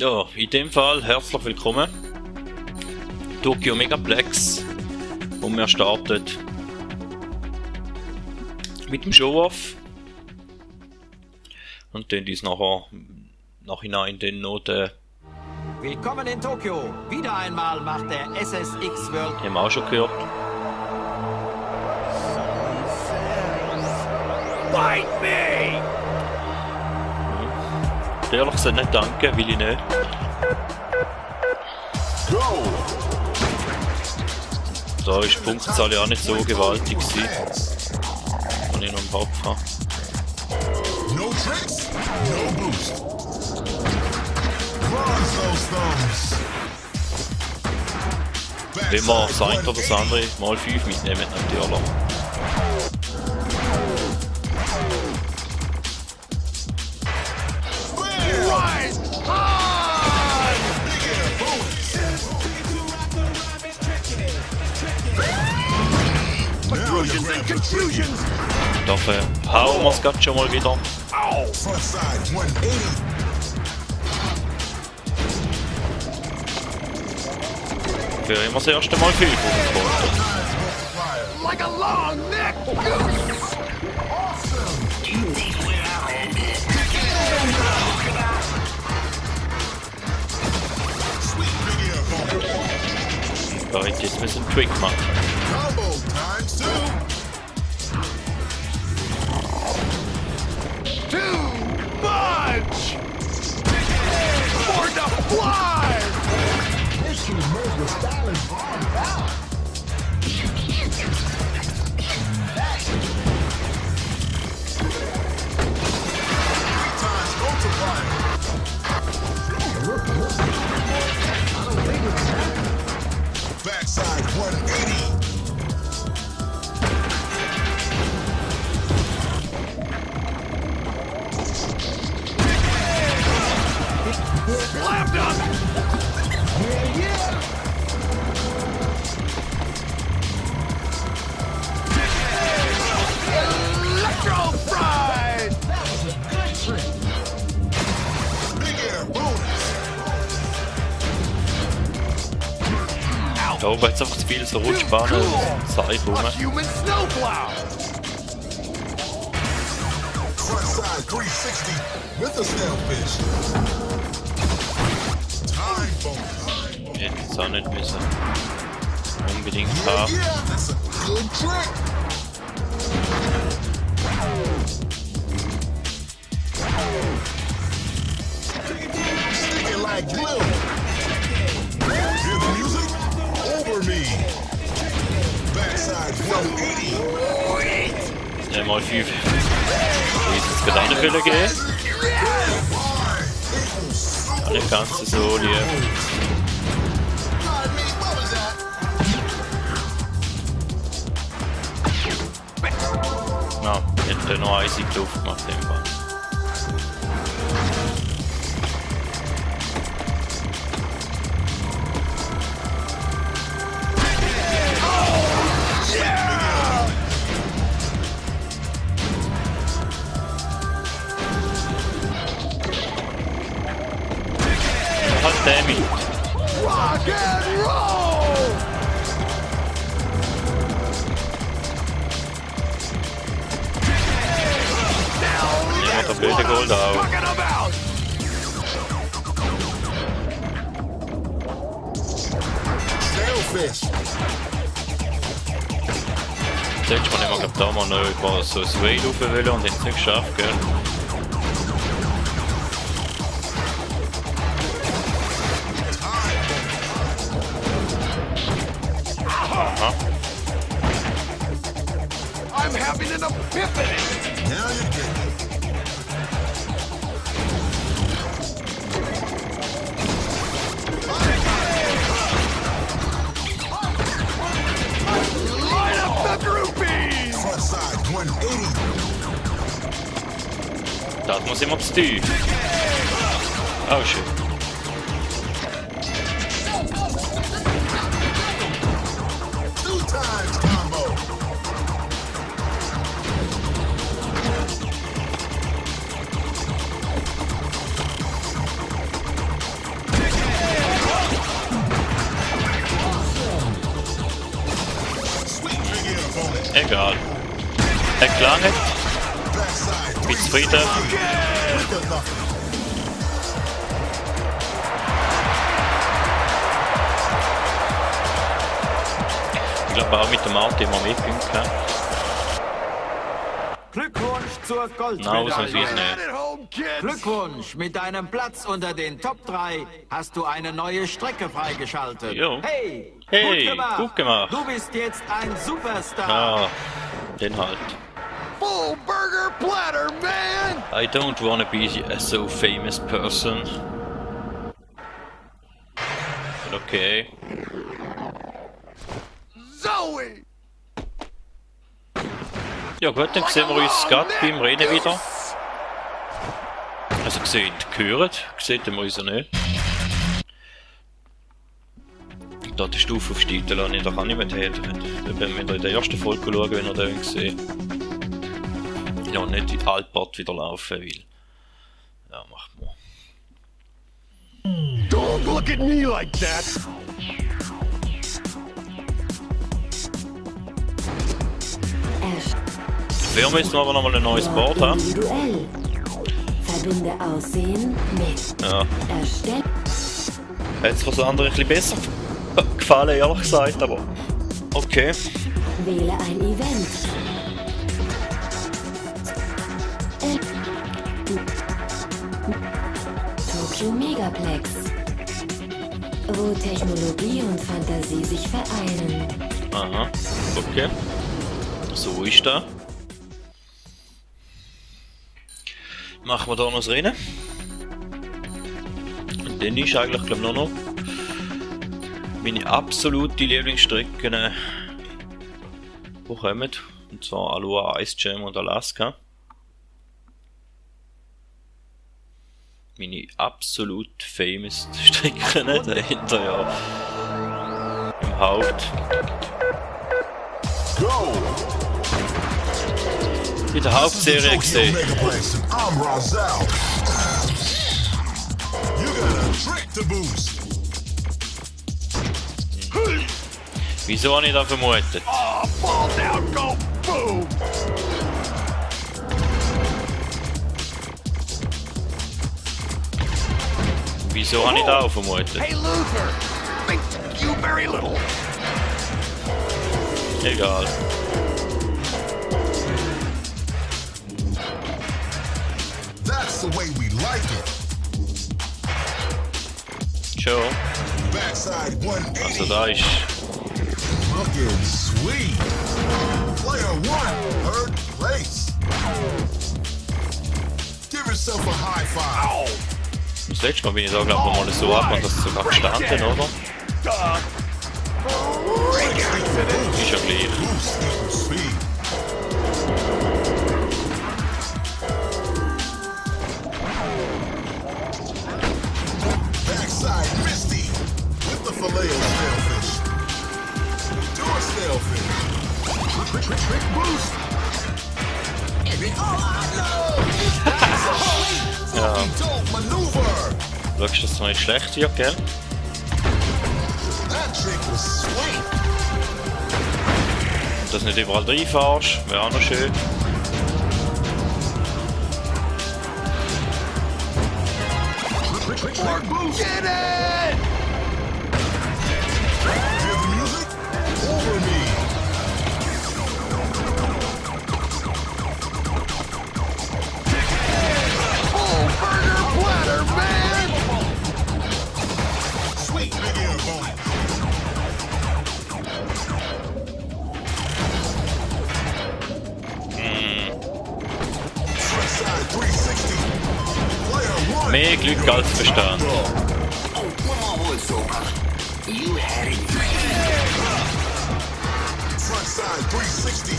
Ja, in dem Fall herzlich willkommen. Tokyo Megaplex. Und wir starten mit dem Show-Off. Und dann uns nachhinein den Noten. Willkommen in Tokio. Wieder einmal macht der SSX World. Haben wir auch schon gehört. Fight me! Ehrlich gesagt nicht danke, will ich nicht. Go! Da ist die Punktzahl ja auch nicht so gewaltig gewesen, wenn ich noch im Kopf habe. No tricks, no boost. Bronze those thumbs. Wenn wir das eine oder das andere mal 5 mitnehmen, natürlich. Dafür hauen wir es gerade schon mal wieder. Frontside 180. Für immer das erste Mal viel Punkte. Like a long neck goose! Sweet big air bonus. Bereit, jetzt müssen wir einen Trick machen. Combo times 2. Too much! For the blood! This can merge with Stalin's arm out. Three times multiplier. Backside 180. Slammed up! Electro fried! Big air bonus. Da oben jetzt einfach zu viel so Rutschbahnen und Seil rum. A human snowplow! Frontside 360 with a snailfish. Time bonus. Hätte es auch nicht müssen. Unbedingt Yeah, haben. yeah, that's a good trick. Stick it like glue. Hear the music? Over me. Backside 180. Ja, mal 5. Wie ist es gerade eine Fülle gehen? Nicht ganz so lieb. Ja, hätte noch eisig Luft gemacht in dem Fall. Halt damit! Rock and roll! Nehmen wir den blöden Gold auch. Talking about! Sailfish. Das letzte Mal haben wir glaub, da mal noch über so ein Whale rauf wollen und haben es nicht geschafft, gell? Aha. I'm having an epiphany! Now you get it. Light up the groupies! Frontside 180. Das muss immer zu tief. Oh shit. Two times combo. Egal. Er gelangt. Backside Bin zufrieden. with the knuckle. Ich glaube auch mit dem Martin immer mehr Punkte. Glückwunsch zur Nein, ausnahmsweise Goldmedaille. nicht. Glückwunsch, mit deinem Platz unter den Top 3 hast du eine neue Strecke freigeschaltet. Jo. Hey, Hey, gut gemacht. Du bist jetzt ein Superstar. Ah, den halt. Full burger platter, man! I don't wanna be a so famous person. Okay. Zoe! Ja gut, dann sehen wir uns gerade beim Rennen wieder. Also gesehen, gehört, sehen wir uns ja nicht. Da die Stufe aufsteigt, da lasse ich doch auch nicht mehr her. Wenn wir in der ersten Folge schauen, wenn ihr den gesehen. Ja, nicht die Altbad wieder laufen will. Ja, machen wir. Don't look at me like that! Dafür müssen wir aber nochmal ein neues Board haben. Individuell. Verbinde Aussehen mit Ja. Erstellen. Hat es was andere ein bisschen besser gefallen, ehrlich gesagt, aber okay. Wähle ein Event. Tokyo Megaplex. Wo Technologie und Fantasie sich vereinen. Aha, okay. So ist das. Machen wir da noch das Rennen. Und dann ist eigentlich, glaube ich, nur noch meine absolute Lieblingsstrecken, die kommen. Und zwar Aloha, Ice Jam und Alaska. Meine absolut famous Strecken dahinter, ja. Im Haupt. Go! In der Hauptserie Tokyo gesehen. Megaplex, and I'm Rozelle. You got a trick to boost. Wieso habe ich das vermutet? Oh, fall down, go boom! Wieso habe ich das auch vermutet? Hey, Luther! Thank you very little. Egal. That's the way we like it. Schon. Backside 180. Also da ist... Looking sweet. Player 1, third place. Give yourself a high five. Das letzte Mal bin ich da, glaube ich, mal so ab und das ist sogar gestanden, oder? Ist ja gleich. Boost equals speed. Backside Misty with the filet sailfish. Do a sailfish. Trick boost. Ja. Dope maneuver. Schaust, dass es noch nicht schlecht wird, gell? That trick was sweet. Dass du nicht überall reinfährst, wäre auch noch schön. Trick boost. Get it! Hear the music? Over me. Full burger platter, man! Sweet big air bonus. Side 360. Player 1. Mehr Glück als Verstand. Frontside 360.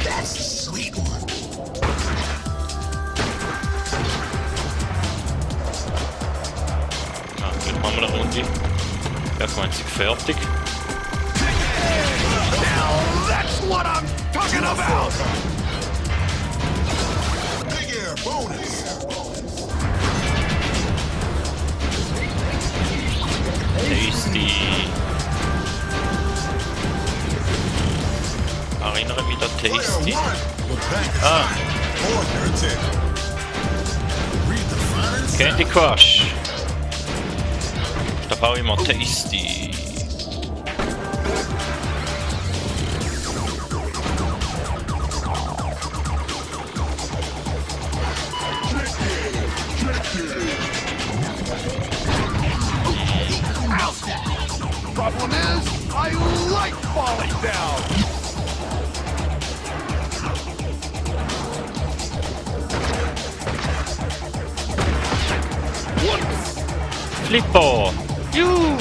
That's a sweet one. Ja, ich meine, sie fertig. Now that's what I'm talking about! Big air bonus. Tasty. Erinnere mich an Player Tasty. one. The back is Ah, on your tip. Read the fine signs. Candy Crush. Da brauche ich mal Tasty. Problem is, I like falling down! Flipper. Juhu.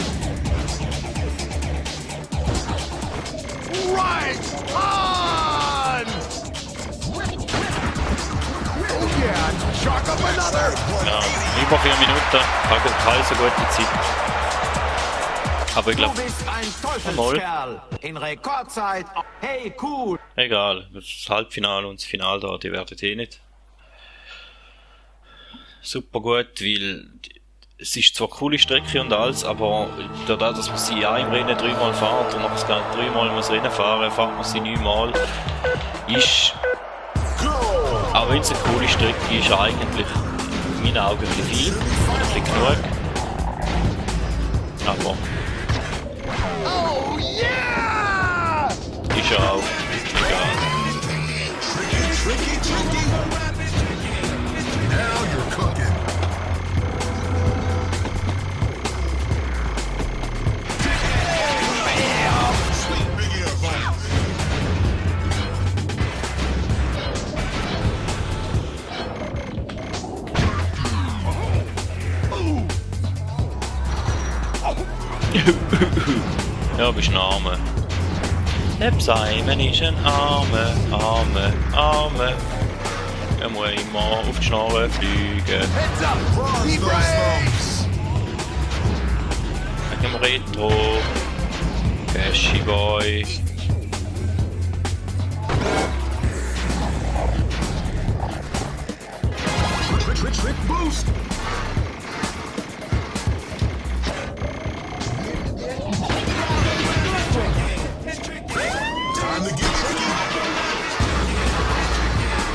Right on! Oh yeah, chalk up another! Ja, über 4 Minuten. Keine so gute Zeit. Aber ich Du glaube, bist ein Teufelskerl. In Rekordzeit. Hey, cool. egal. Das Halbfinale und das Finale da, die werden eh nicht super gut, weil es ist zwar eine coole Strecke und alles, aber dadurch, dass man sie ja im Rennen 3-mal fährt und nachher das Ganze 3-mal muss Rennen fahren, fährt man sie 9-mal, ist, auch wenn es eine coole Strecke ist, eigentlich in meinen Augen ein bisschen viel, ein bisschen genug. Aber Oh yeah! ist ja auch egal. Tricky, tricky. Now you're cooking. Sweet big air bonus. Ja, bist ein Arme. Der Simon ist ein Arme. Er muss immer auf die Schnarre fliegen. Heads up! He Bronze breaks! Wegen dem Retro. Cashy Boy. Trick boost. Time to get tricky.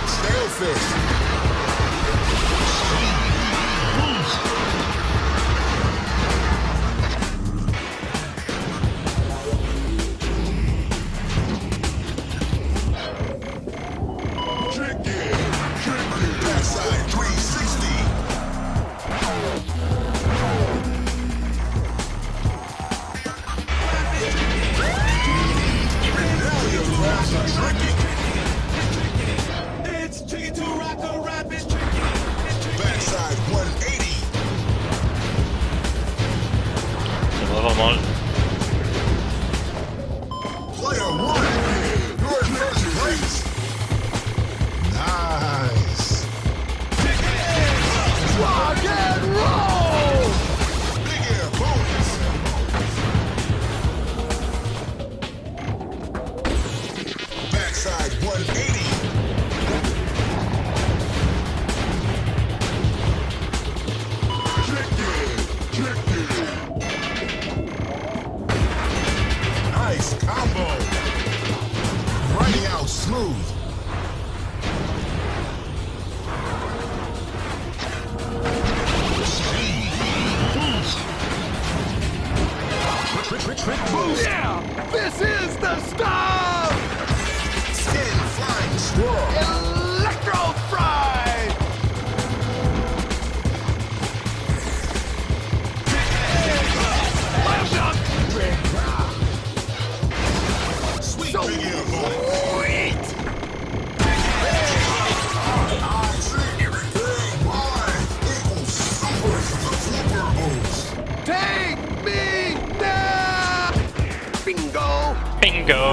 Sailfish. Backside 360. Now your crabs are tricky. It's tricky to rock a rabbit. Backside 180. Dann machen wir mal. Player one. You're in first place. Nice. Rock and roll! Big air bonus. Backside 180. Nice combo. Running out smooth. Trick boost. Yeah! This is the stuff! Skin flying squirrel. Electro fry! Slam dunk! Sweet So big air bonus. sweet! Take me now! Bingo! Bingo!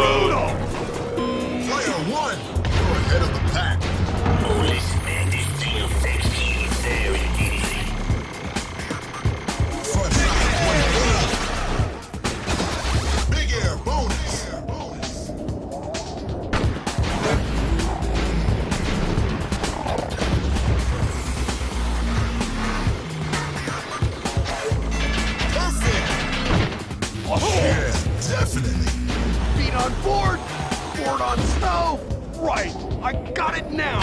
Player one, you're ahead of the pack. Front side 180. Definitely. Feet on board. Board on snow. Right. I got it now.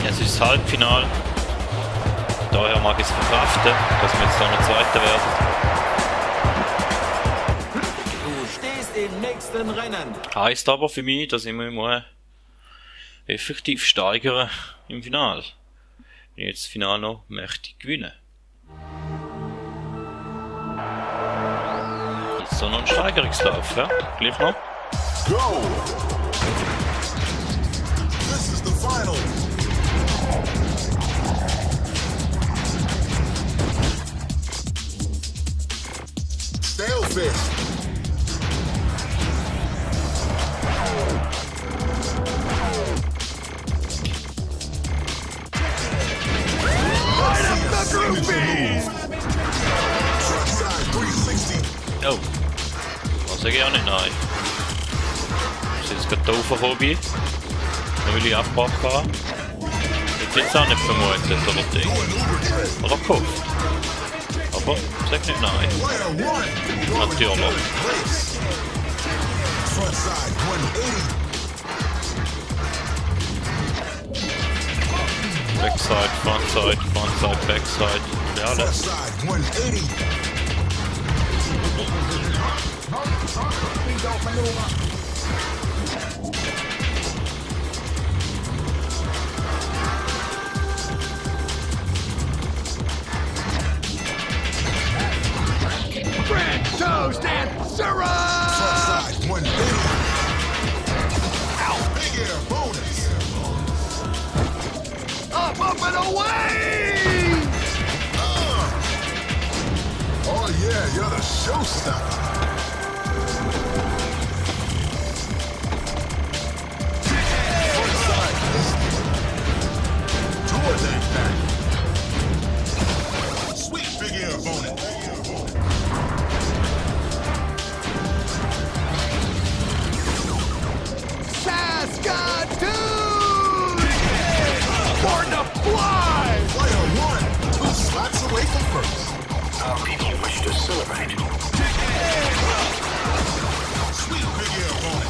Es ist das Halbfinale. Daher mag ich es verkraften, dass wir jetzt da noch Zweiter werden. Du stehst im nächsten Rennen. Heißt aber für mich, dass ich mich mal effektiv steigern im Finale. Wenn ich jetzt das Finale noch möchte gewinnen. Jetzt so noch ein Steigerungslauf, ja? Gleich noch. Go! This is the final. Sailfish. Light up the groupies. Frontside 360. Oh. Das sage ich auch nicht nein. Ich bin jetzt gerade da aufgekommen bin. Dann will ich abgebrochen haben. Jetzt jetzt auch nicht vermutet, oder Ding. Doing Uber trip. Oder gehofft. Aber sag nicht nein. Player one. Natürlich. Place. Frontside 180. Backside, frontside, backside. Ja, alles. Frontside 180. French toast and syrup. Frontside 180. Ow. Big air bonus. Up and away. Oh yeah, you're the showstopper. Frontside. Towards that back. Sweet big air bonus. Saskatoon. Born to fly. Player one. 2 slots away from first. Our people wish to celebrate. Sweet big air bonus.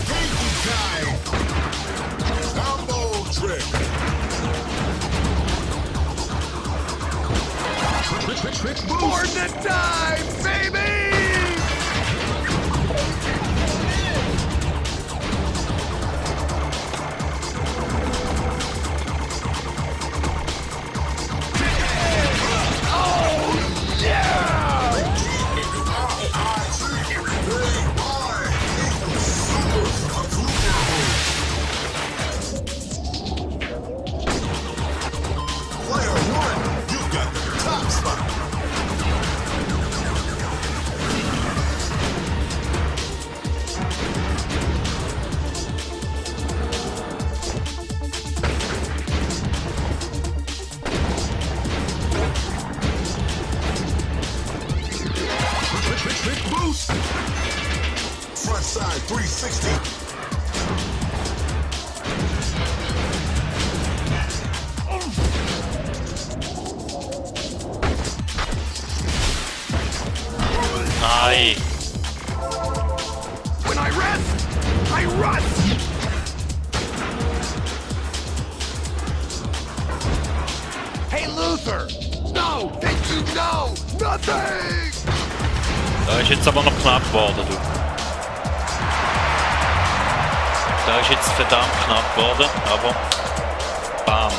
Pinky time. Combo trick. Born to die, baby. Oh yeah. Player one, you got the top spot. Trick boost. Frontside 360. Nein. When I rest, I rust. Hey Luther. No, thank you, no, nothing. Da ist jetzt aber noch knapp geworden, du. Da ist jetzt verdammt knapp geworden, aber bam.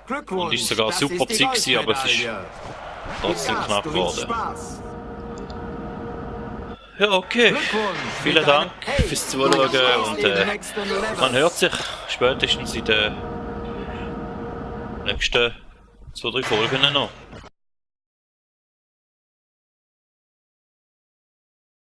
Glückwunsch. Und ist sogar das super ist die Zeit gewesen, aber es ist Goldmedaille. trotzdem Gas, knapp du willst geworden. Spaß. Ja, okay. Glückwunsch. Vielen Dank fürs Zuschauen und die nächsten Levels. man hört sich spätestens in den nächsten 2-3 Folgen noch.